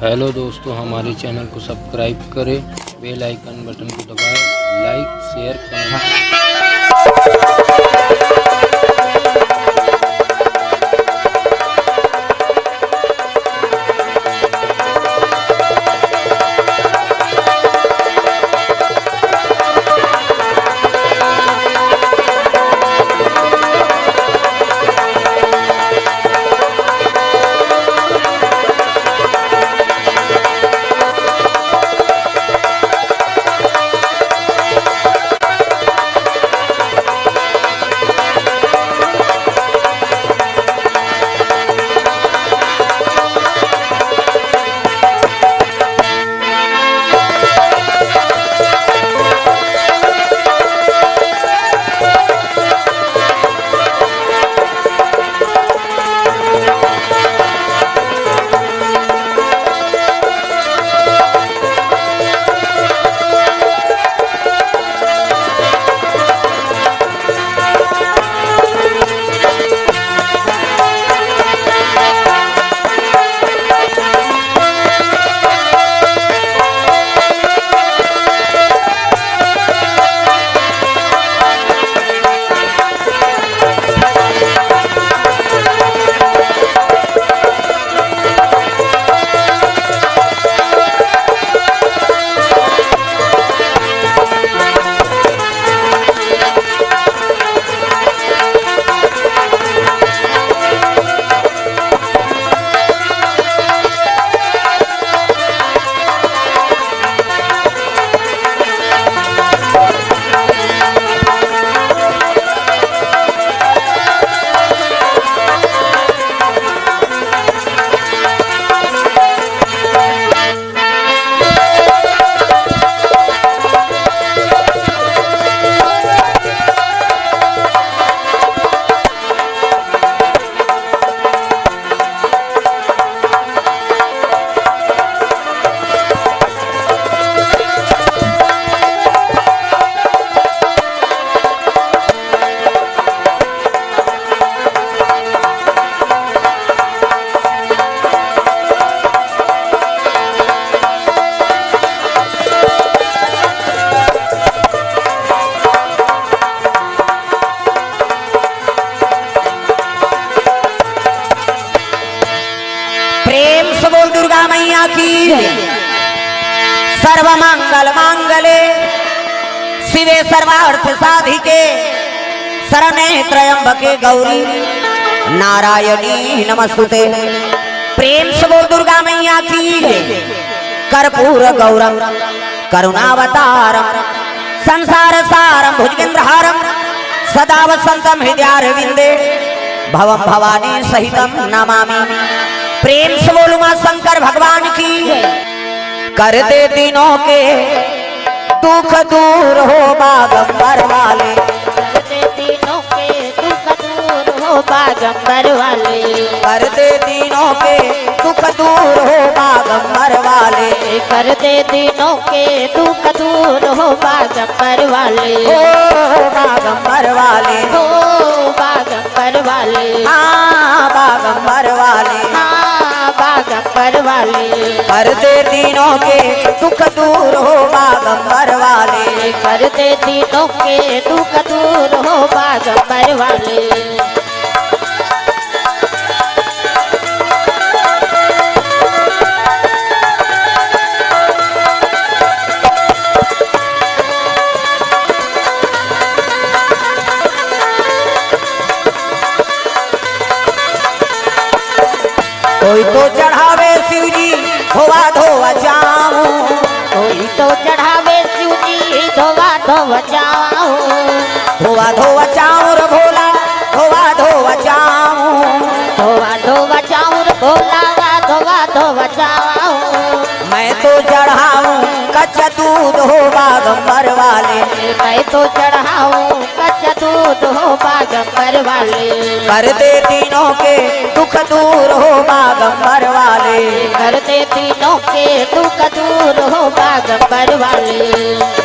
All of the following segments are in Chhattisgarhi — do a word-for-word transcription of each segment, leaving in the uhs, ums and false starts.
हेलो दोस्तों, हमारे चैनल को सब्सक्राइब करें, बेल आइकन बटन को दबाएं, लाइक, शेयर, कमेंट। प्रेम से बोल दुर्गा मैया की। सर्व मंगल मांगले शिवे सर्वार्थ साधिके शरणे त्र्यंबके गौरी नारायणी नमस्तुते। प्रेम से बोल दुर्गा मैया की। कर्पूर गौरम करुणावतारम संसार सारम भुजगेंद्रहारम सदा वसंतम हृदयारविंदे भवम भवानी सहितम नमामि। प्रेम से बोल उमा शंकर भगवान की। कर दे दीनों के दुख दूर हो बागंबर वाले। कर दे दीनों के दुख दूर हो बागंबर वाले। कर दे दीनों के दुख दूर हो बागंबर वाले। कर दे दीनों के दुख दूर हो बागंबर वाले। हो बागंबर वाले। हो बागंबर वाले। हाँ, बागंबर वाले। हाँ, बागंबर वाले। कर दे दीनों के दुख दूर हो बागंबर वाले। कर दे दीनों के दुख दूर हो बागंबर वाले। कोई तो चढ़ावे शिव जी धोवा धोवा चाहूं। कोई तो चढ़ावे शिव जी धोवा धोवा चाहूं। धोवा धोवा चाहूं रे भोला, धोवा धोवा चाहूं। धोवा धोवा चाहूं रे भोला, धोवा धोवा चाहूं। मैं तो चढ़ाऊं कच्चा दूध हो बागंबर वाले। मैं तो चढ़ाऊं कच्चा दूध हो बागंबर वाले। कर दे दीनों के दुख दूर हो बागंबर वाले। कर दे दीनों के दुख दूर हो बागंबर वाले।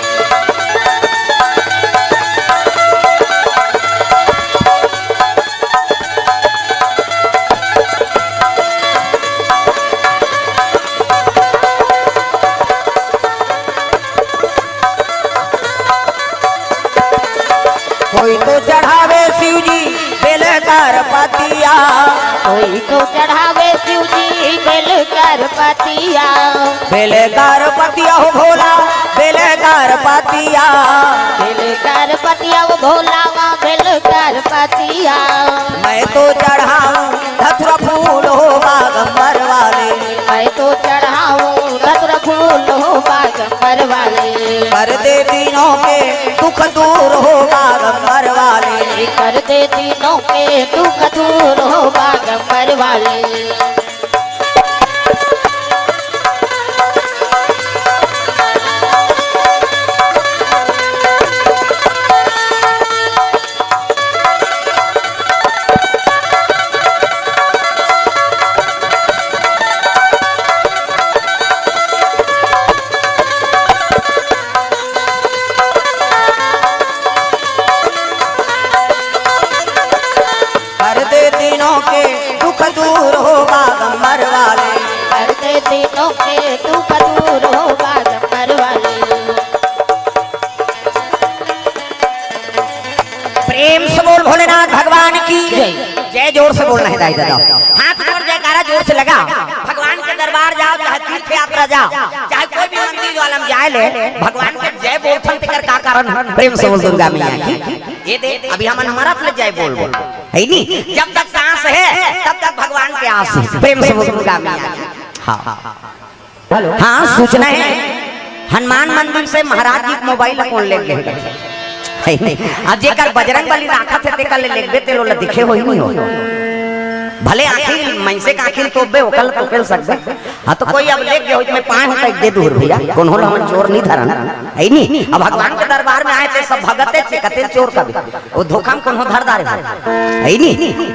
कोई तो चढ़ावे शिव जी बेल कर पतिया। बेल कर पतिया हो भोला, बेल कर पतिया। बेल कर पतिया वो भोला, बेल कर पतिया। मैं तो चढ़ाऊं धतुरा फूल हो बागंबर वाले। मैं तो चढ़ाऊं धतुरा फूल हो बागंबर वाले। कर दे तीनों के दुख दूर हो बागंबर वाले। कर दे तीनों के दुख दूर हो बागंबर वाले। कर दे तीनों के दुख दूर हो बागंबर वाले। कर दे तीनों के दुख दूर हो बागंबर वाले। प्रेम से बोल भोलेनाथ भगवान की जय। जय जोर से बोलना है दाई दादा। हाथ जोड़ जयकारा जोर से लगा। भगवान के दरबार जाओ, चाहे तीर्थ यात्रा जाओ, चाहे कोई भी मंदिर वाला में जाए ले, भगवान के जय बोलथन तेकर का कारण है? प्रेम से बोल दुर्गा मैया की। ये दे, अभी हमन हमारा अपने जय बोल बोल। है नी? जब तक सांस है, तब तक भगवान के आस है। प्रेम से बोल दुर्गा मैया की। हाँ। हाँ, सूचना है, हनुमान मंदिर से महाराज जी के मोबाइल ला कोन लेग गे हे? है नहीं। अब जेकर बजरंग बली राखत हे, तेकर ले लेगबे, तेलो ला दिखे होई नहीं हो। भले आँखी, मनसे के आँखी तोपबे, ओकर ला तोपे सकबे। हाँ, तो कोई अब लेग गे होई, मैं पाँव तक दे दूर भैया, कोनो ला हमन चोर नहीं धरन, है नहीं। अब भगवान के दरबार में आए थे सब भगते थे, कते चोर कबे। वो धोखा में कोनो धर डारे हो। है नी?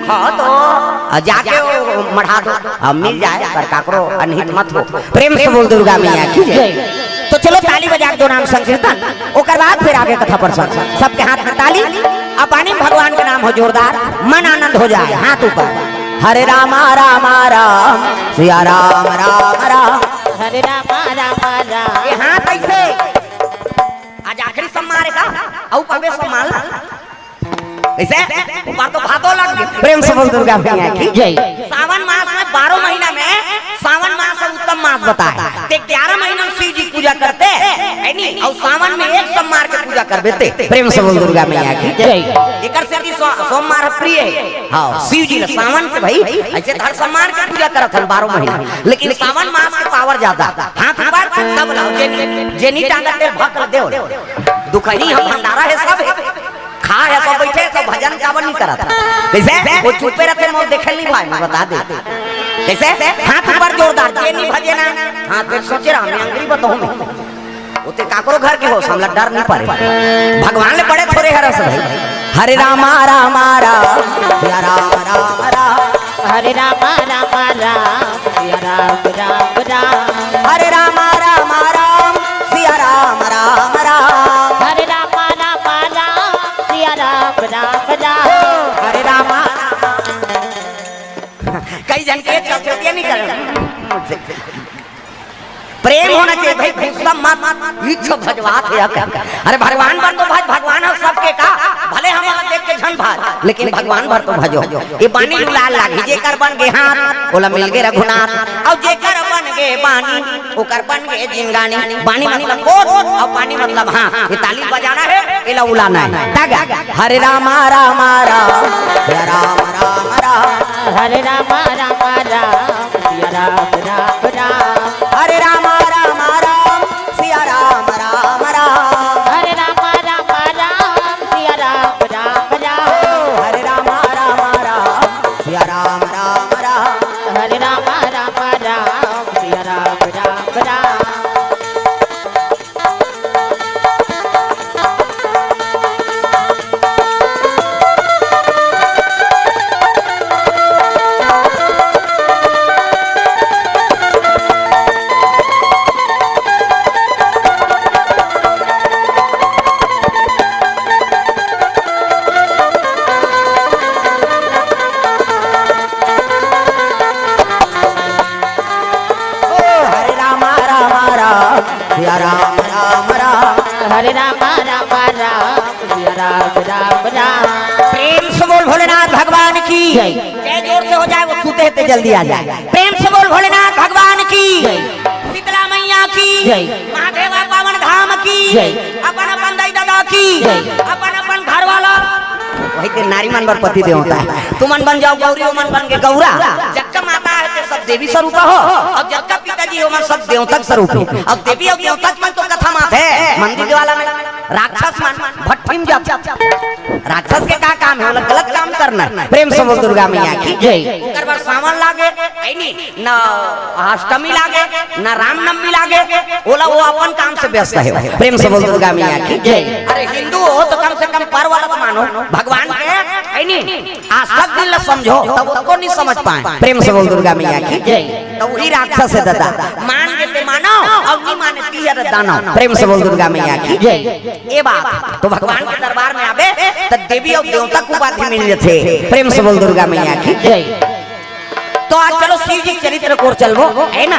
हाँ, तो आ, जाके वो मढ़ा दो, आ, मिल जाए, पर काकरो अनहित मत हो। प्रेम से बोल दुर्गा मैया की जय। जय। तो चलो ताली बजा के दो नाम संकीर्तन, ओकर बाद फिर आगे कथा प्रसंग। सबके हाथ में ताली, अब पानी में भगवान के नाम हो जोरदार, मन आनंद हो जाए। हाथ ऊपर। हरे रामा रामा राम, सिया राम राम राम। हरे रामा रामा राम। ये हाथ ऐसे। आज आखिरी सम्मान है का? अउ पाबे सम्मान ला। कैसे? ऊपर तो भादो लग गए। प्रेम से बोल दुर्गा मैया की जय। सावन मास में बारह महीना में सावन मास उत्तम मास बताए। ते ग्यारह महीना में शिव जी पूजा करते, है नी? अउ सावन में एक सोमवार के पूजा करबे ते। प्रेम से बोल दुर्गा मैया की जय। एकर से कि सो-, सोमवार प्रिय है। हाँ, शिव जी ला सावन के भाई, ऐसे तो हर सोमवार के पूजा करत हन बारह महीना, लेकिन सावन मास के पावर ज्यादा। हाथ ऊपर, सब लाओ, जेनी, जेनी टांगत दे, भक्त देव। दुखही हम भंडारा है सब। खा है सब बैठे, सब भजन काबर नहीं करत। कैसे? वो चुपे रहते, मोर देखे नहीं भाई, मैं बता दे। कैसे? हाथ ऊपर जोरदार, जेनी भजे ना। हाँ, फिर सोचे रहा, मैं अंग्रेजी बताऊँ मैं। वो ते काकरो घर के हो, हमला डर नहीं पड़े। भगवान ले बड़े थोड़े हरस भाई। हरे रामा रामा राम, सिया राम राम राम। हरे रामा रामा राम, सिया राम राम राम। हरे रामा रामा राम, सिया राम राम राम। हरे रामा रामा राम, सिया राम राम राम। ओ, हरे रामा रामा। कई झन के चलते नहीं कर। प्रेम होना चाहिए भाई, गुस्सा मत, इच्छो भजवात है। अरे भगवान बर तो भज, भगवान है सबके का, भले हमारा देख के झन भाज, लेकिन भगवान बर तो भजो। ये बानी लुलाय लागही, जेकर बन गे हाथ, ओला मिल गे रघुनाथ, अउ जेकर बन गे बानी, ओकर बन गे जिंदगानी। बानी मतलब कोट, अउ पानी मतलब हाँ, ये ताली बजाना है, एला उलाना है। तग, हरे रामा रामा राम, हरे राम राम राम। हरे रामा रामा राम, सिया राम राम राम। हरे रामा रामा राम, सिया राम राम राम। हरे रामा रामा राम, सिया राम राम राम। हरे रामा रामा राम, सिया राम राम राम। हरे रामा रामा राम, सिया राम राम राम। ओ हरे रामा रामा राम, सिया राम राम राम। हरे रामा रामा राम, सिया राम राम राम। प्रेम से बोल भोलेनाथ भगवान की जय। जय जोर से हो जाए वो। ते जल्दी आ जाए। प्रेम से बोल भोलेनाथ भगवान की, शीतला मैया की, जय। महादेवा पावन धाम की, जय। अपन अपन दाई दादा की, जय। अपन अपन घर वाला। वही के नारी मन बर पति देवता हे। तुमन बन जाव गौरी, ओमन बन के गौरा। जतका माता हे ते सब देवी स्वरूप हो, अउ जतका पिताजी हे ओमन सब देवता के स्वरूप हे। अउ देवी अउ देवता मन तो कथा मात हे मंदिर वाला में, राक्षस मन भट्ठी में जात। राक्षस के का काम हे? ओला गलत काम करना हे। प्रेम से बोल दुर्गा मैया की। जय। ओकर बर सावन लागे, हे नी, न अष्टमी लागे, न रामनवमी लागे, ओला वो अपन काम से व्यस्त हे। प्रेम से बोल दुर्गा मैया की। जय। अरे हिंदू हो तो कम से कम पर्व वाला तो मानो, भगवान के, हे नी, आस्था के दिल ला समझो, तब उसको नहीं समझ पाए। प्रेम से बोल दुर्गा मैया की। जय। तो वही राक्षस हे दादा, मान के ते मानो अउ नहीं माने ती हर दानो। प्रेम से बोल दुर्गा मैया की। जय। ए बात तो भगवान के दरबार में आबे त देवी अउ देवता के उपाधि मिल जथे। प्रेम से बोल दुर्गा मैया की। जय। तो आज चलो शिव जी के चरित्र को ओर चलबो, हे ना?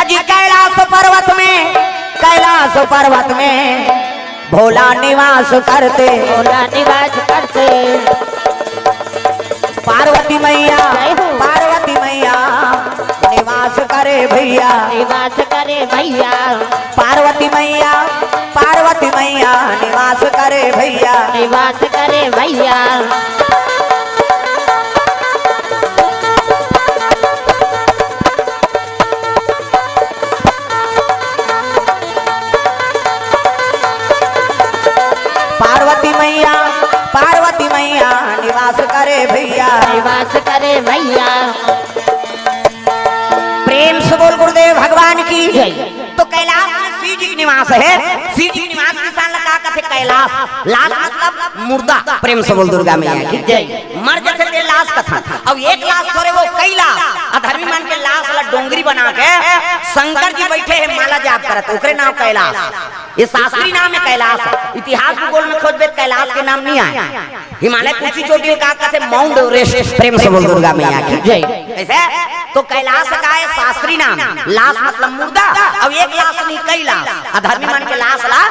अजी कैलाश पर्वत में, कैलाश पर्वत में भोला निवास करते। भोला निवास करते। पार्वती मैया, जय हो। पार्वती मैया निवास करे भैया। निवास करे भैया। पार्वती मैया, पार्वती मैया निवास करे भैया। निवास करे भैया। पार्वती मैया, पार्वती मैया निवास करे भैया। निवास करे भैया। प्रेम से बोल गुरुदेव भगवान की। जय। तो कैलाश में शिव जी के निवास हे। शिव जी के निवास के स्थान ला का कथे? कैलाश। लाश मतलब मुर्दा। प्रेम से बोल दुर्गा मैया की। जय। मर जथे ते लाश कथन। अउ एक लाश थोरे, वो कई लाश। अधर्मी मन के लाश ला डोंगरी बना के शंकर जी बैठे हे माला जाप करत, ओकरे नाम कैलाश। ये शास्त्री नाम हे कैलाश। इतिहास भूगोल में खोजबे त कैलाश के नाम नहीं आए। हिमालय के ऊंची चोटी ला का कथे? Mount Everest. प्रेम से बोल दुर्गा मैया की। जय। कैसे? तो कैलाश का हे शास्त्री नाम, लाश मतलब मुर्दा, अउ एक लाश नहीं कई लाश। अधर्मी मन के लाश ला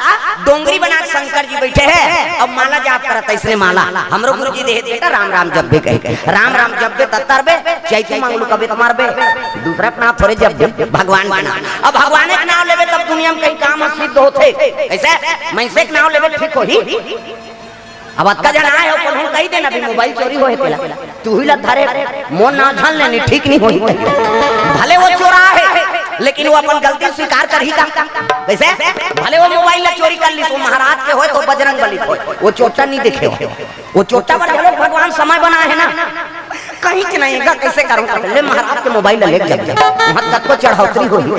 डोंगरी बना के शंकर जी बैठे हे, अउ माला जाप करत हे अइसने माला। हमरो गुरु जी देहे बेटा राम राम जपबे कहे, राम राम जपबे त तरबे, चैती मंगलू कबे त मरबे। दूसरा के नाम थोरे जपबे, भगवान के नाम। अब भगवान के नाम लेबे तब दुनिया में कहीं काम सिद्ध होथे। कैसे? मइनसे के नाम लेबे ठीक होही। अब अतका झन आए हो, कोनो कहि देना भी मोबाइल चोरी होहे तेला, तुही ला धरे, मोर नाम झन लेनी, ठीक नहीं होही। भले वो चोरा हे, लेकिन वो अपन गलती स्वीकार करही का? कैसे? भले वो मोबाइल ला चोरी कर लिस, वो महाराज के होय तो बजरंग बली के होय, वो चोट्टा नहीं देखे हो। वो चोट्टा बर घलो भगवान समय बनाए हे ना। कहीं के नहीं गा, कैसे करूं? ले महाराज के मोबाइल ले जब, वहां तक को चढ़ौतरी होही।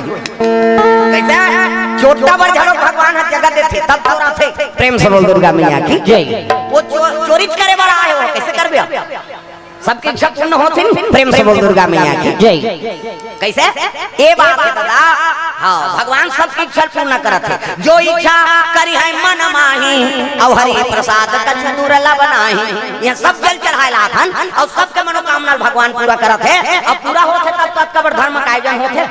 कैसे? चोट्टा बर घलो भगवान ह जगह देथे, तब तो रहथे। प्रेम से बोल दुर्गा मैया की। जय। वो चो-, चोरी करे बर आए हो, कैसे करबे? सबके इच्छा पूर्ण होथे। प्रेम से बोल दुर्गा मैया की। जय। कैसे? ए बात हे दादा। हाँ, भगवान सबकी इच्छा पूर्ण करत हे। जो इच्छा करिहैं मन माही, अउ हरि प्रसाद कछु दुर्लभ नाही। ये सब जल चढ़ाए ला आथन, अउ सबके मनोकामना भगवान पूरा करत हे। अब पूरा होथे तब तो अतका बड़ धर्म का आयोजन होथे।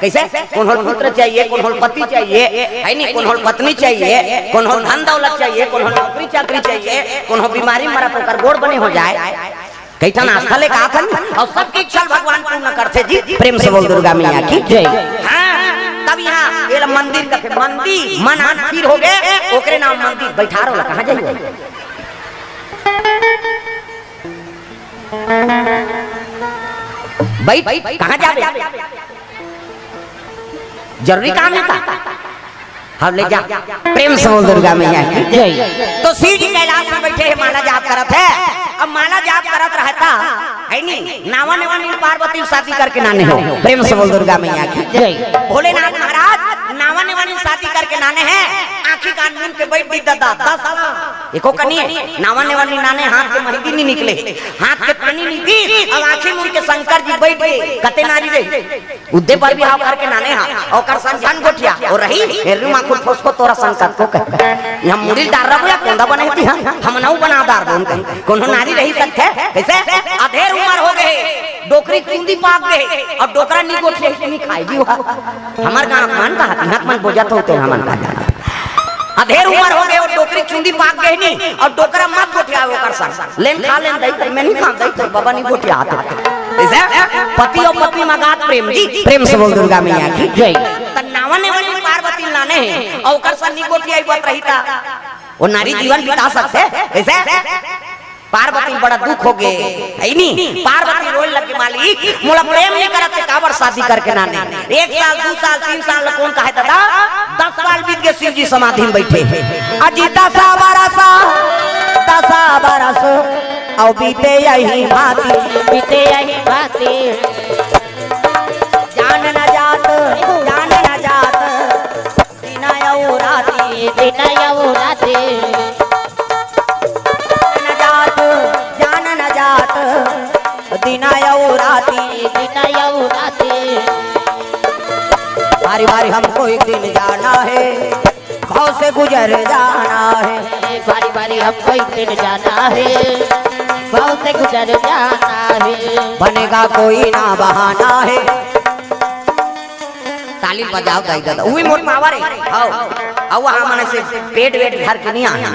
कैसे? कोनो ल पुत्र चाहिए, कोनो ल पति चाहिए, हे नी? कोनो ल पत्नी चाहिए, कोनो ल धन दौलत चाहिए, कोनो ल नौकरी चाकरी चाहिए, कोनो बीमारी मरत ओकर गोड़ बने हो जाए। कई ठन आस्था लेके आथन अउ सबके इच्छा ल भगवान पूर्ण करथे जी। प्रेम से बोल दुर्गा मैया की। जय। हाँ, तब यहाँ एला मंदिर कथे, मंदिर, मन आन फिर हो गए, ओकरे नाम मंदिर। बैठा रहो, कहाँ जाइए? बैठ, कहाँ जाबे? जरूरी काम हे का? हाँ, ले जा। प्रेम से बोल दुर्गा मैया की। जय। तो शिव जी कैलाश में बैठे हे, माला जाप करत हे। अब माला जाप करत रहता, हे नी? नावा नेवा नील पार्वती शादी करके नाने हो। प्रेम से बोल दुर्गा मैया की। जय। भोलेनाथ महाराज नावा नेवा नील शादी करके नाने हे। आँखी कान मूंद के बैठ गई दादा, दस साल। एको कनी नावा नेवा नील नाने, हाथ के मेहंदी नहीं निकले, हाथ के पानी नहीं दी, अब आँखी मूंद के शंकर जी बैठ गए। कते नारी रे? उद्दे बर बिहाव करके नाने हा, ओकर संग झन गोठिया, ओ रही, हेरू माखुर फोसको तोरा संग कतको कहे। यहाँ मुड़ी ल डार रहा या कोंदा बने थी, हम, हम नऊ बना डार बोन कहे। कोनो नारी रही सकथे? कैसे? अधेर उमर हो गए, डोकरी चूंदी पाक गए, अउ डोकरा नी गोठिया ही नी खाए जी हुआ। हमर गाँव मन कहा, यहाँ मन बोजत होते हमन का जाना। अधेर उमर हो गे अउ डोकरी चुंदी पाक गे हे नी, अउ डोकरा मत गोठियावे ओकर संग। लेन खा लेन दई, मैं नहीं खांव दई, तोर बबा नहीं गोठियात हे। अइसे पति अउ पत्नी म अगाध प्रेम जी, प्रेम से बोल दुर्गा मैया की जय। त नावा नेवल में पार्वती लाने हे, अउ ओकर संग नहीं गोठियाई बत रही ता, वो नारी जीवन बिता सकथे, अइसे? पार्वती बड़ा दुख हो गे, हे नी? पार्वती रोए लगे, "मालिक, मोला प्रेम नहीं करत, ते काबर शादी करके लाने?" एक साल, दू साल, तीन साल ल कोन कहे दादा, दस साल बीत गे, शिव जी समाधि में बैठे। अजी दसा बरस, दसा बरस, अउ बीते यही भांति। बीते यही भांति। जान न जात, जान न जात, दिन अउ राति। दिन अउ राति। न जात, जान न जात, दिन अउ राति। दिन अउ राति। बारी बारी हमको एक दिन जाना है, भव से गुजर जाना है। बारी बारी हमको एक दिन जाना है, भव से गुजर जाना है। बनेगा कोई ना बहाना है। ताली बजाव दाई ददा, उही मोर पावर हे। हव, अउ वहाँ मने से पेट वेट भर के नहीं आना।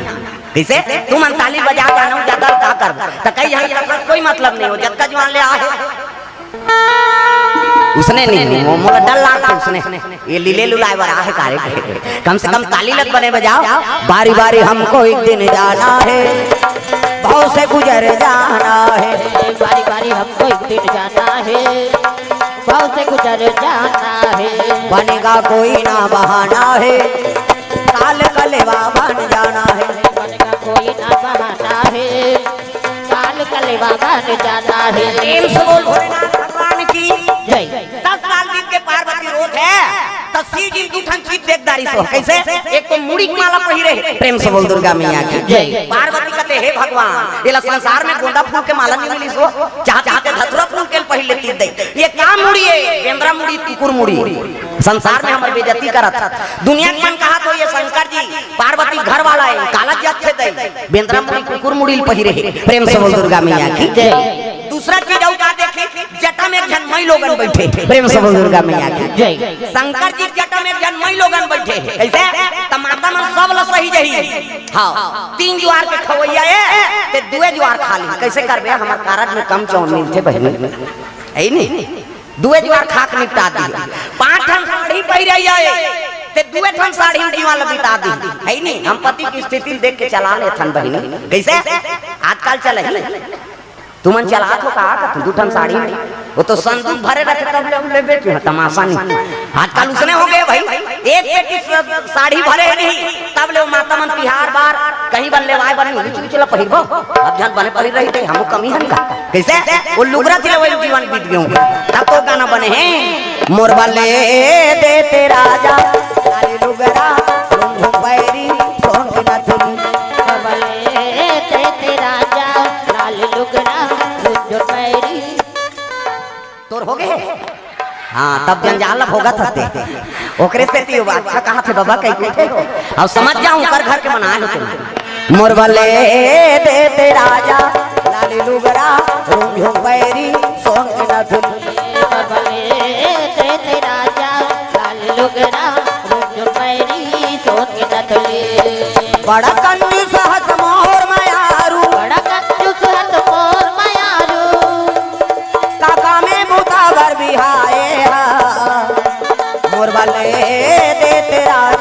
कइसे? तुमन ताली बजा के आना, ज्यादा का कर? त कई झन करत कोई मतलब नहीं हो, जतका जुवान ले आहे। उसने नहीं, मो-, मोला डर लागथे उसने। ये लीले लुलाए बर आहे कारे। कम से कम ताली लग बने बजाव। बारी बारी हमको एक दिन जाना है, भव से गुजर जाना है। बारी बारी हमको एक दिन जाना है, भव से गुजर जाना है। बनेगा कोई ना बहाना है, काल कलेवा बन जाना है। बनेगा कोई ना बहाना है, काल कलेवा बन जाना है। प्रेम से बोल भोलेनाथ भगवान की जय। दस साल बीत गे पार्वती रोत हे, त शिव जी दू ठन चीज देख डारिस हो। कइसे? एक तो मुड़ी के माला पहिरे हे। प्रेम से बोल दुर्गा मैया की जय। पार्वती कथे, "हे भगवान, एला संसार में गोंदा फूल के माला नहीं मिलिस हो, चाहत चाहत धतुरा फूल के पहिर लेतिस दई। ये का मुड़ी हे? बेंदरा मुड़ी, कुकुर मुड़ी। संसार में हमर बेइज्जती करत हे। दुनिया के मन कहत हो, ये शंकर जी, पार्वती घर वाला हे, काला जग थे दई। बेंदरा मुड़ी, कुकुर मुड़ी ल पहिरे हे।" प्रेम से बोल दुर्गा मैया की जय। दूसरा चीज अउ का देखे, जटा में एक झन मई लोगन बैठे। प्रेम से बोल दुर्गा मैया की जय। शंकर जी जटा में एक झन मई लोगन बैठे। कइसे? त माता मन सब ल सही जही। हव, तीन जुवार के खवइया ए, ते दुए जुवार खा ली। कइसे करबे? हमर कारज में कम चौन मिलथे बहिनी। हे नी? दुए जुवार खा के निपटा दी। पांच ठन साड़ी पहिरे ए, ते दुए ठन साड़ी में जीवन ल बिता दी। हे नी? हम पति के स्थिति ल देख के चला लेथन बहिनी। कइसे? आजकल चलही। तुमन चलात हो का, का दू ठन साड़ी में? वो तो संदूक भरे रथे, तब ले, लेबे की तमाशा नहीं। आजकल उसने हो गे भाई, एक पेटी स-, साड़ी भरे नहीं, तब ले वो माता मन तिहार बार कहीं बर लेवाए बर नहीं, उच उच ला पहिरबो। अब झन बने पहिर रही थे, हमू कमी हन का? कइसे? वो लुगरा थी ले वही जीवन बीत गेहूं। तब तो गाना बने हैं, मोर बले देते राजा, लाली लुगरा, घुंघरू पैरी, सोन के नथुनी। बले देते राजा, लाल लुगरा, उज्जर पैरी। तोर हो गे? हाँ, तब जंजाल ला भोगत हते। ओकरे से ती अच्छा कहा थे बाबा, कहीं कुछ हो। अब समझ जाओ, ओकर घर के बनाए होते। मोर बले देते राजा, लाली लुगरा, रुंझो पैरी, सोन के नथुनी। बले देते राजा, लाल लुगरा, रुंझो पैरी, सोन के नथुनी। बड़ा कंजूस हस मोर मयारू। बड़ा कंजूस हस मोर मयारू। काका में बूता बर बिहाए हा। मोर बले देते राजा।